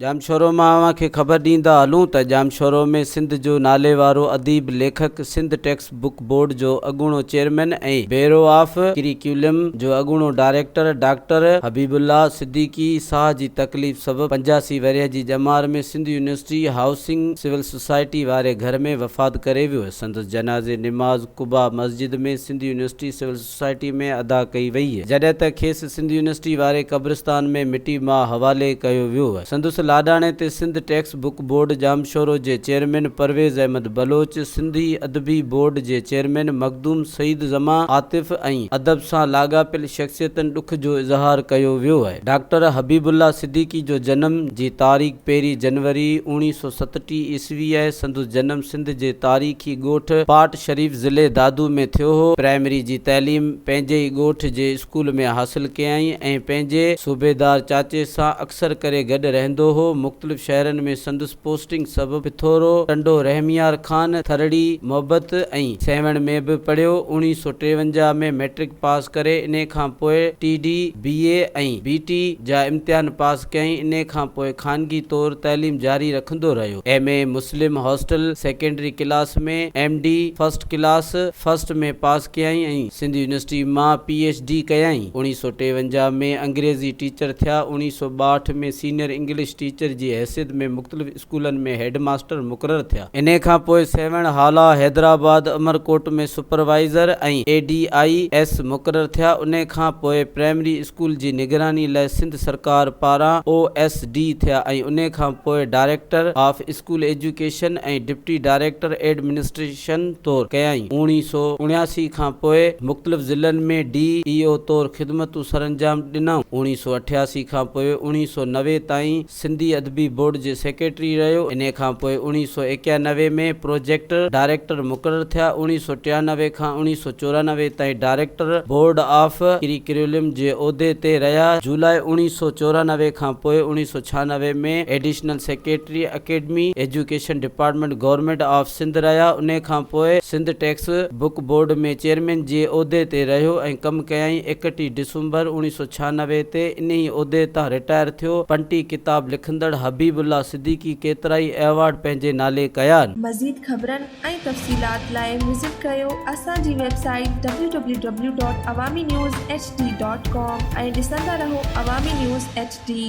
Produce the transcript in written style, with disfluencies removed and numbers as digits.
ڄامشورو مان اوهان کي خبر ڏيندا هلون ته ڄامشورو ۾ سنڌ جو ناليوارو اديب، ليکڪ، سنڌ ٽيڪسٽ بڪ بورڊ جو اڳوڻو چيئرمين ۽ بيورو آف ڪريڪيولم جو اڳوڻو ڊائريڪٽر ڊاڪٽر حبيب الله صديقي ساهه جي تڪليف سبب 85 ورهيه جي ڄمار ۾ Sindh university housing civil society واري گهر ۾ وفات ڪري ويو. سندس جنازي نماز قبا مسجد ۾ سنڌ يونيورسٽي سول سوسائٽي ۾ ادا ڪئي وئي، جڏهن ته کيس سنڌ يونيورسٽي واري قبرستان ۾ مٽي ماء حوالي ڪيو ويو. سندس لاڏاڻي تي Sindh text book board Jamshoro جي چيئرمين پرويز احمد بلوچ، سنڌي ادبي بورڊ جي چيئرمين مخدوم سعيد زمان عاطف ۽ ادب سان لاڳاپيل شخصيتن ڏک جو اظهار ڪيو ويو. ڊاڪٽر حبيب الله صديقي جو جنم جي تاريخ پهرين جنوري اوڻيهه سو ستٽيهه عيسوي آهي. سندس جنم سنڌ جي تاريخي ڳوٺ پاٽ شريف ضلعي دادو ۾ ٿيو هو. پرائمري جي تعليم پنهنجي ئي ڳوٺ جي اسڪول ۾ حاصل ڪيائين ۽ پنهنجي صوبيدار چاچي سان اڪثر ڪري گڏ رهندو هو. مختلف شهرن ۾ سندس پوسٽنگ سبب پٿورو، ٽنڊو رحميار خان، ٿرڙي، محبت ۽ سيوهڻ ۾ به پڙهيو. اوڻيهه سو ٽيونجاهه ۾ مئٽرڪ پاس ڪري انهي کان پوء T D, B A ۽ B T جا امتحان پاس ڪيائين. انهي کان پوء خانگي طور تعليم جاري رکندو رهيو. M A Muslim hostel secondary class ۾ M D first class first ۾ pass ڪيائين ۽ سنڌ يونيورسٽي مان پي ايڇ ڊي ڪيائين. اوڻيهه سو ٽيونجاهه ۾ انگريزي ٽيچر ٿيا. اوڻيهه سو ٻاهٺ ۾ سينئر انگلش ٽيچر جي حيثيت ۾ مختلف اسڪولن ۾ هيڊ ماستر مقرر ٿيا. انهي کان پوء Sehwan, Hala, Hyderabad, Umerkot ۾ supervisor ۽ A D I S مقرر ٿيا. انهي کان پوء پرائمري اسڪول جي نگراني لاء سنڌ سرڪار پاران او ايس ڊي ٿيا ۽ انهي کان پوء director of school education ۽ deputy director administration طور ڪيائين. اوڻيهه سو اوڻياسي کان پوء مختلف ضلعن ۾ ڊي اي او طور خدمتون سرانجام ڏنائون. اوڻيهه سو اٺياسي کان پوء اوڻيهه سو 90 تائين سنڌي ادبي بورڊ جي سيڪريٽري رهيو. انهيء کان پوء اوڻيهه سو ايڪيانوي ۾ پروجيڪٽ ڊائريڪٽر مقرر ٿيا. اوڻيهه سو ٽيانوي کان اوڻيهه سو چورانوي تائين ڊائريڪٽر بورڊ آف ڪريڪيولم جي عهدي تي رهيا. جولاء اوڻيهه سو چورانوي کان پوء اوڻيهه سو ڇهانوي ۾ additional secretary academy education department government of Sindh رهيا. انهيء کان پوء Sindh text book board ۾ chairman جي عهدي تي رهيو ۽ ڪم ڪيائين. ايڪٽيهه ڊسمبر اوڻيهه سو ڇهانوي تي انهيء عهدي تان رٽائر ٿيو. پنٽي ڪتاب لکندڙ حبيب الله صديقي ڪيترائي ايوارڊ پنهنجي نالي ڪيا. مزيد خبرن ۽ تفصيلات لاء وزٽ ڪريو اسان جي website W W W dot Awami news H D dot com ۽ ڏسندا رهو عوامي نيوز ايڇ ڊي.